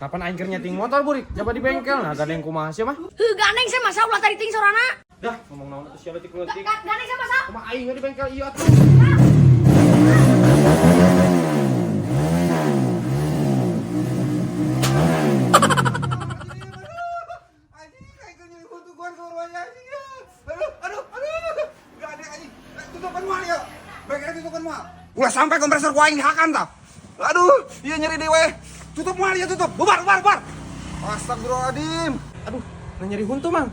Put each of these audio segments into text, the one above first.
Kapan aing keur nyeting motor burik? Coba di bengkel. Nah, gandeng kumaha sia mah? Heuh, gandeng saya masa ulah tarik ting sorana. Dah, ngomong naon atuh sia leutik-leutik. Gandeng saya masa. Kumaha aing di bengkel ieu atuh. Anjing, aing keur nyeri huntu gua ke rumahnya anjing. Aduh, aduh, aduh. Gak ada anjing. Tutupan moal ya. Bengkelnya tutupan moal. Ulah sampai kompresor ku aing dihakan tah. Aduh, iya nyeri deui we. Tutup moal ya tutup. Bubar, bubar, bubar. Astagfirullahaladzim. Aduh, nah nyeri huntu mang.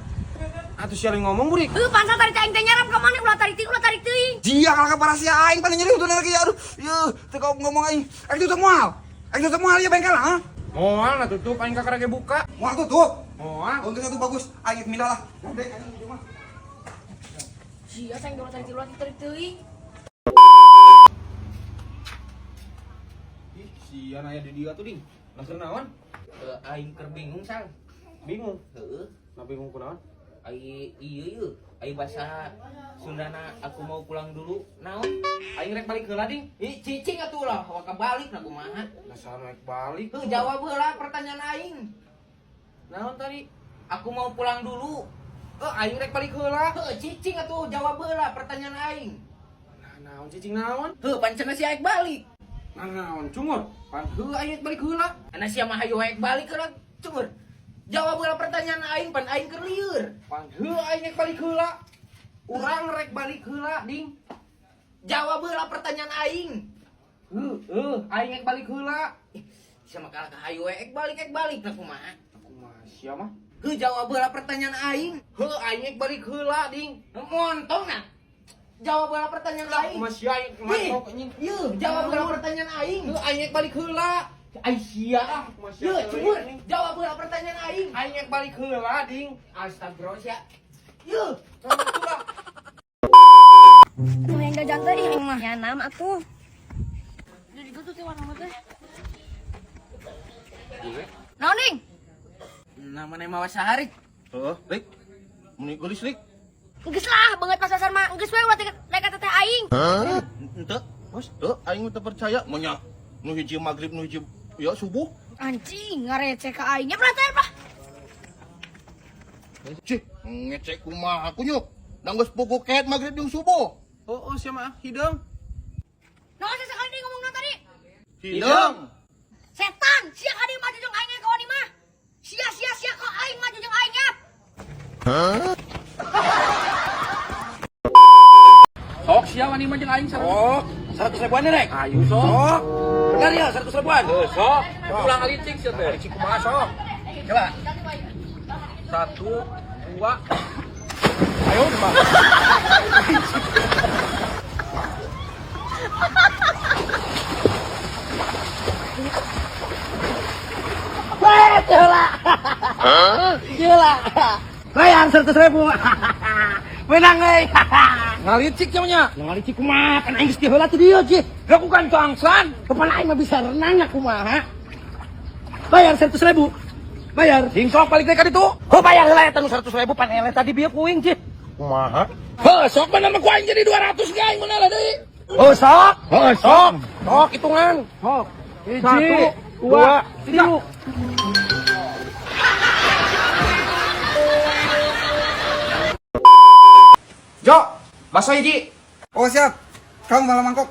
Atuh sia ngomong burik. Heuh, pansa tarik aing teh nyarap ka mana ulah tarik ting, ulah tarik teuing. Jia kalah ka sia aing paling nyeri huntu lagi aduh. Ieu, teu ngomong aing. Aing tutup moal. Aing tutup moal ya bengkel ha. Moal nah tutup aing kakara ge buka. Moal tutup. Moal. Untuk satu bagus, aing pindah lah. Gede aing di rumah. Sia saya ulah tarik ting, ulah tarik teuing. Ih, sia aya di dieu atuh ding. Lah keur naon? Aing keur bingung Sal. Bingung. Heeh. Nah bingung kunaon? Ai ieu ieu, ai bahasa Sundana aku mau pulang dulu. Naon? Aing rek balik heula ding. Ih, cicing atuh lah, waka balik na kumaha. Lah saha rek balik. Heuh, jawab heula pertanyaan aing. Naon tadi? Aku mau pulang dulu. Eh, aing rek balik heula. Heuh, cicing atuh jawab heula pertanyaan aing. Nah, naon cicing naon? Heuh, pancena si aing balik. Nah, naon cungur? Pan heuh aing rek balik heula. Ana sia mah hayu aing balik heula, cungur. Jawab heula pertanyaan aing, pan aing keur lieur. Pan heuh aing rek balik heula. Urang rek balik heula, ding. Jawab heula pertanyaan aing. Heuh, heuh aing rek balik heula. Ih, sia mah kalah ka hayu aing balik na kumaha. Kumaha sia mah? Heuh, jawab heula pertanyaan aing. Heuh aing rek balik heula, ding. Montong nah. Jawab heula pertanyaan aing. Kumaha sia aing mantok anjing. Yeuh, jawab heula pertanyaan aing. Heuh aing rek balik heula. Ai sia ah. Kumaha sia Yeuh, teh, cungur. anjing. Jawab heula pertanyaan aing. Aing rek balik heula, ding. Astagfirullah sia. Yeuh, Tuh yang jajan teh aing mah. Ya nam atuh. Jadi gitu teh warna teh. Naon ding? Namanya mawa sahari. Heeh, Rik. Meni geulis, Rik. Geus lah, beungeut pas pasar mah. Geus we ulah naik ka teteh aing. Henteu, Bos. Teu, aing mah teu percaya monya. Nu hiji magrib, nu hiji ya subuh. Anjing, ngarece ka aing. Ya pernah teh, Pak. Cih, ngecek kumaha kunyuk. Da geus pogoket magrib jeung subuh. Oh, oh sia mah hideung. Naon sih sekali nih ngomongna tadi? Hideung. Setan, sia ka dieu maju jeung aing ka wani mah. Sia sia sia ka aing maju jeung aing ya. Sok sia wani mah jeung aing sareng. Oh, 100 ribuan rek. Ayo sok. Sok. Bener ya 100 ribuan? Heuh, sok. Pulang alicik sia teh. Cik kumaha sok? Coba. 1 2. Ayo, Pak. Bayar 100.000. Menang euy. Ngalicik nya nya. Ngalicik kumaha kan aing geus diheula teh dieu cih. Lakukan cangsan. Kapan aing mah bisa renang ya kumaha? Bayar 100.000. Bayar. Sing sok balik deui ka ditu. Oh bayar heula eta nu 100.000 pan eleh tadi bieu kuing cih. Kumaha? Heuh, sok bener mah ku aing jadi 200 ge aing meunang deui. Oh sok. Heuh, sok. Sok hitungan. Sok. 1 2 3. Jo, bakso hiji. Oh siap. Kamu malah mangkok.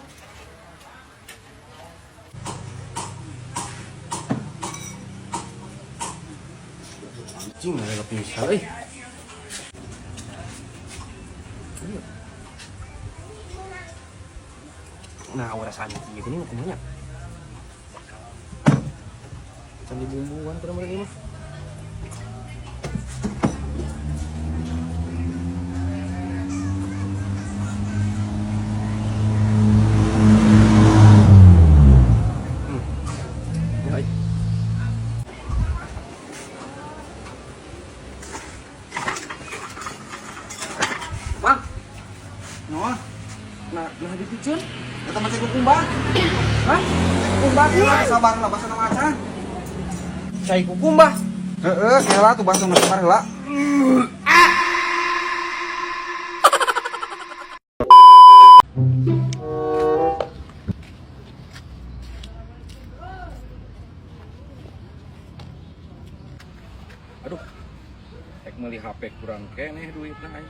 Anjing, aya pisan euy. Nah, rasanya kieu geuning kumaha nya? Can dibumbuan kurang meureun ieu mah. Ya, euy. Mang, Noh, nah nah dipicun. eta mah cai kukumba. Hah? Kukumba kela sabar lah basa nama acan. Cai kukumba. Heeh, kela tuh basa sabar heula. keneh duitna aing.